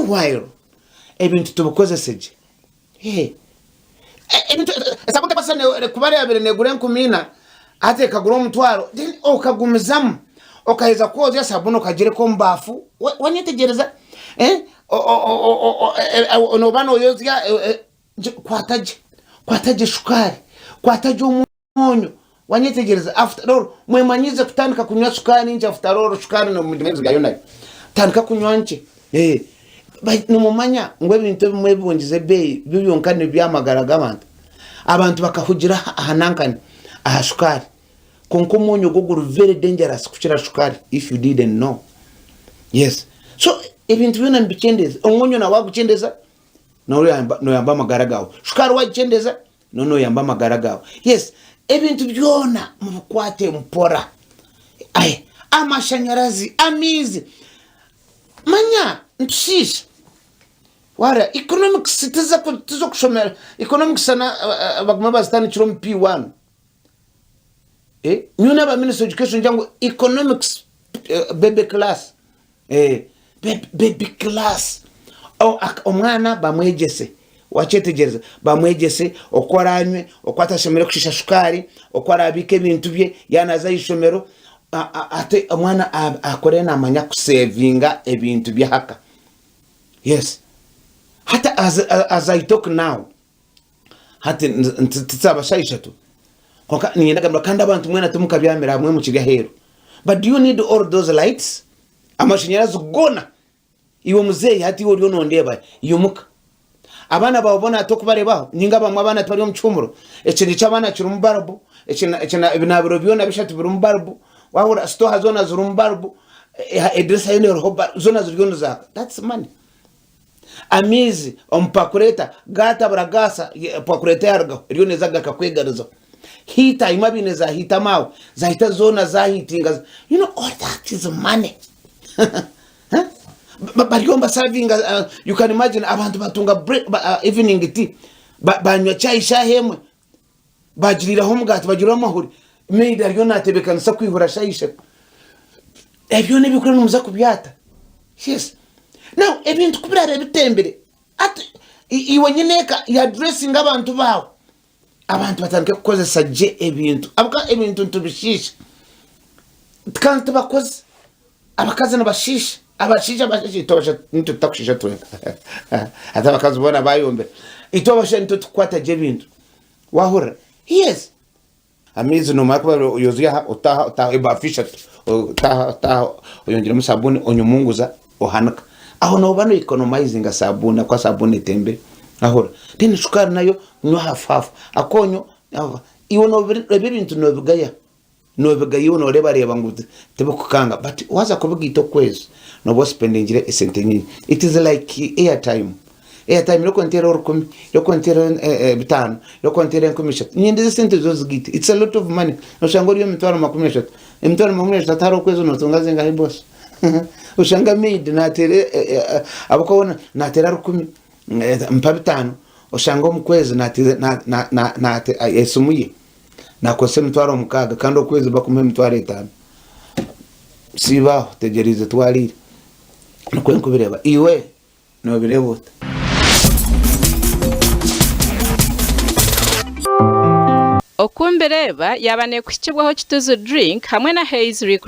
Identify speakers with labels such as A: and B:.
A: Meanwhile ebintu tubikozese gye. Eh, ebintu esabuuni tekwasa ne- kuba yabire negura 4000 hati ekagura omutwaro then okagumizamu okaheza kwozya sabuuni okagireka omu baafu Wa- wanyetegyereza Eh, o- o- o- o- o- eh, eh, noba noyozya eh, eh, gye- kwata gye kwata gye shukaari kwata gye omwonyo wanyetegyereza after all mwemanyize kutandika kunywa shukaari nkye after all shukaari nomugimayo nayo tandika kunywa nkye Eh, ba- nimumanya ngu ebintu ebimwe ebibongize ebeeyi byo byonka nibyamagara g'abantu abantu bakahugira aha- aha nankani aha shukaari kwonka omwonyo gwo guri very dangerous kukira shukaari if you didn't know yes so ebintu byona nibikyendeza omwonyo nawe wagukyendeza noyamba noyamba amagara gawe shukaari wagikyendeza no noyamba amagara gawe yes ebintu byona mubikwate mpora Ai, amashanyarazi amaizi manya nitushiisha wara economics tiza ku- tiza okushomera economics na eh, eh, bagume bazitandikire omu P1 Eh, nyowe naba minister education ngira ngu economics eh, baby class Eh, baby, baby class O- ak- omwana bamwegyese wakyetegyereza bamwegyese oku aranywe oku atashemereire kushiisha shukaari oku arabiike ebintu bye yaaba naaza aha ishomero A- a- ate omwana a- akure naamanya kusevinga ebintu by'ahaka yes hati as, as I talk now hati tizaba shaaha ishatu kwonka niinyenda kugamba kandi abantu mwena timukabyamire hamwe mukiri aheeru but do you need all those lights amashanyarazi goona iwe muzeeyi hati iwe oriyo nondeeba imuka abaana baawe boona hati okubareebaho ninga abamwe abaana tibari omu kihumuro ekishengye ky'abaana kirimu barubu ebinaabiro byona bishatu birimu barubu wahurira sitooha zoona zirimu barubu edirisa yoona eriho barubu zoona ziriyo nizaaka that's money. Amaizi omu pakureta gatabura gaasa pakureta yarugaho eriyo neeza kugaruka kwegarizaho. Heater imwe abaine za heater maawe za heater zoona za heatinga you know all that is money. Bariyo nibasavinga uh, you can imagine abantu batunga break, uh, evening tea banywa chai shaaha emwe bagiriiraho omugaati bagiriiraho amahuri maid ariyo natebekanisa kwihura shaaha ishatu ebyo n'ebyokurya nimuza kubyata yes now ebintu ku biraabe bitembire ati iwe nyine eka ya dressing abantu baawe abantu batandike kukozesa gye ebintu ahabw'okuba ebintu nitubishiisha kandi tibakoze abakazi nibashiisha abashaija bashiisha itwe abashaija nitwe tutakushiisha twenka hati abakazi boona bayombire itwe abashaija nitwe tukukwata gye ebintu wahurira yes Amaizi nomara kuba oyozya aha otaaha otaaha ebaafu ishatu otaaha otaaha oyongyeremu sabuuni onyumunguza ohanika. Aho nooba no economizinga sabuuni ahakuba sabuuni etembire wahurira. Then shukaari nayo nywa hafu hafu, akoonyo iwe ebi ebintu noobigaya, noobigaya iwe nooreebareeba ngu tibikukanga but waaza kubigaita okwezi nooba osipendingire esente nyingi. It is like airtime. Airtime reka onteere orukumi, reka onteere bitaano, reka onteere 3000, nyenda ezi esente zo ozigaite, it's a lot of money, noshanga ori emitwaro 30, emitwaro 30 hariho okwezi notunga zingahi boss? Oshanga maid nateera ahabw'okuba nateera rukumi mpa bitaano, oshanga omu kwezi esimu ye nakozesa emitwaro 6 kandi okwezi bakumuha emitwaro etaano, siiba aho otegyereize twariire, nikwo ndikubireeba. Iwe? Noobireeba ota?
B: Oku mbireeba yaaba neekuhikibwaho Kituzu Drink hamwe na Haze Recreation.